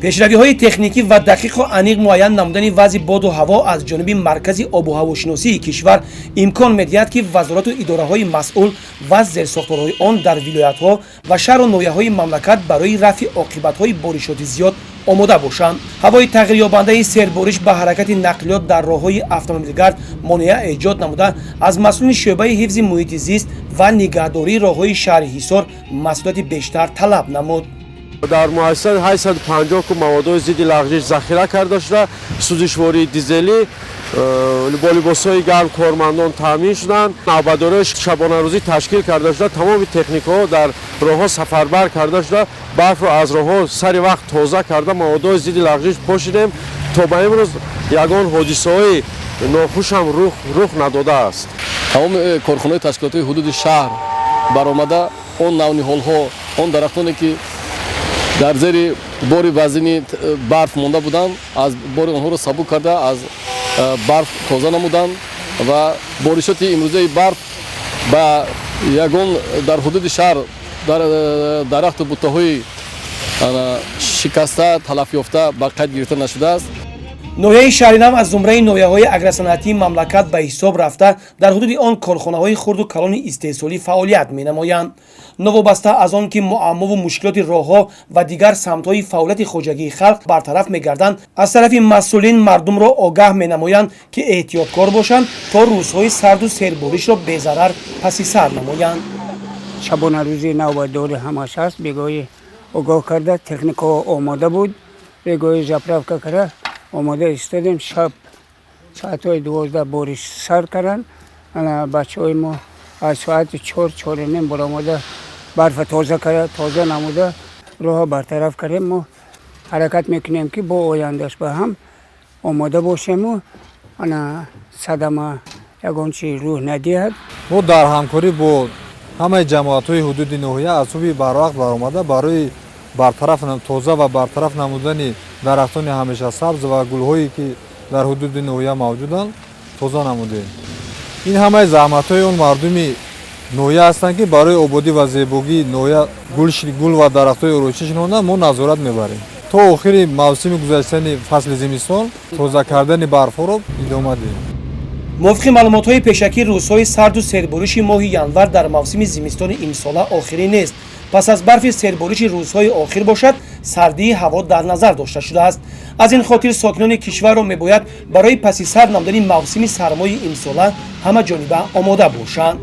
Пешравиҳои техникӣ ва дақиқу аниқ муайян намудани вазъи боду ҳаво аз ҷониби Маркази обу ҳавошиносии кишвар имкон медиҳад, ки вазорату идораҳои масъул ва зерсохторҳои он дар вилоятҳо ва шаҳру ноҳияҳои мамлакат барои рафъи оқибатҳои боришоти зиёд омода бошанд. Ҳавои тағйирёбандаи сербориш ба ҳаракати нақлиёт дар роҳҳои автомобилгард монеа эҷод намуда, аз масъулини шӯъбаи ҳифзи муҳити зист ва нигаҳдории роҳҳои шаҳри Ҳисор масъулияти бештар талаб намуд. Дар муассиса 850 куб маводҳои зидди лағжиш захира карда шуда, сӯзишвории дизелӣ, бо либосҳои гарм кормандон таъмин шуданд. Навбатдориҳои шабонарӯзӣ ташкил карда шуда, тамоми техникаҳо дар роҳҳо сафарбар карда шуда, барфро аз роҳҳо сари вақт тоза карда, маводҳои зидди лағжиш пошидем. То ба имрӯз ягон ҳодисаҳои нохушам рух надодааст. Тамоми корхонаҳои ташкилотҳои ҳудуди шаҳр баромада, он навниҳолҳо, он дарахтоне, ки дар зери бори вазини барф монда буданд, аз бори онҳоро сабук карда, аз барф тоза намуданд. Ва боришоти имрӯзаи барф ба ягон дар ҳудуди шаҳр дар дарахту буттаҳои шикаста, талафёфта ба қайд гирифта нашудааст. Ноҳияи Шаҳринав аз зумраи ноҳияҳои агросаноатии мамлакат ба ҳисоб рафта, дар ҳудуди он корхонаҳои хурду калони истеҳсолӣ фаъолият менамоянд. Новобаста аз он ки муаммову мушкилоти роҳҳо ва дигар самтҳои фаъолияти хоҷагии халқ бартараф мегарданд, аз тарафи масъулин мардумро огаҳ менамоянд, ки эҳтиёткор бошанд, то рӯзҳои сарду серборишро безарар паси сар намоянд. Шабонарӯзи навбатдорӣ ҳамаш ҳаст. Бегоҳӣ огоҳ карда, техникаҳо омода буд. Бегоҳӣ заправка карда, омода истодем. Шаб соатҳои 12 бориш сар карданд. Ана бачаҳои мо аз соати 4, 4:30 баромада, барфа тоза карда, тоза намуда, роҳро бартараф кардем. Мо ҳаракат мекунем, ки бо ояндаш ба ҳам омода бошему ана садама ягон чи рӯҳ надиҳад. Мо дар ҳамкорӣ бо ҳамаи ҷамоатҳои ҳудуди ноҳия аз субҳи барвақт баромада, барои бартараф, тоза ва бартараф намудани дарахтони ҳамешасабз ва гулҳое, ки дар ҳудуди ноҳия мавҷуданд, тоза намудем. Ин ҳамаи заҳматҳои он мардуми ноҳия ҳастанд, ки барои ободӣ ва зебогии ноҳия гул ва дарахтҳои ороишӣ шинонданд. Мо назорат мебарем, то охири мавсими гузаштани фасли зимистон тоза кардани барфҳоро идома диҳем. Мувофиқи маълумотҳои пешакӣ, рӯзҳои сарду сербориши моҳи январ дар мавсими зимистони имсола охирин нест. Пас аз барфи сербориши рӯзҳои охир бошад, сардии ҳаво дар назар дошта шудааст. Аз ин хотир сокинони кишварро мебояд барои паси сар намудани мавсими сармои имсола ҳамаҷониба омода бошанд.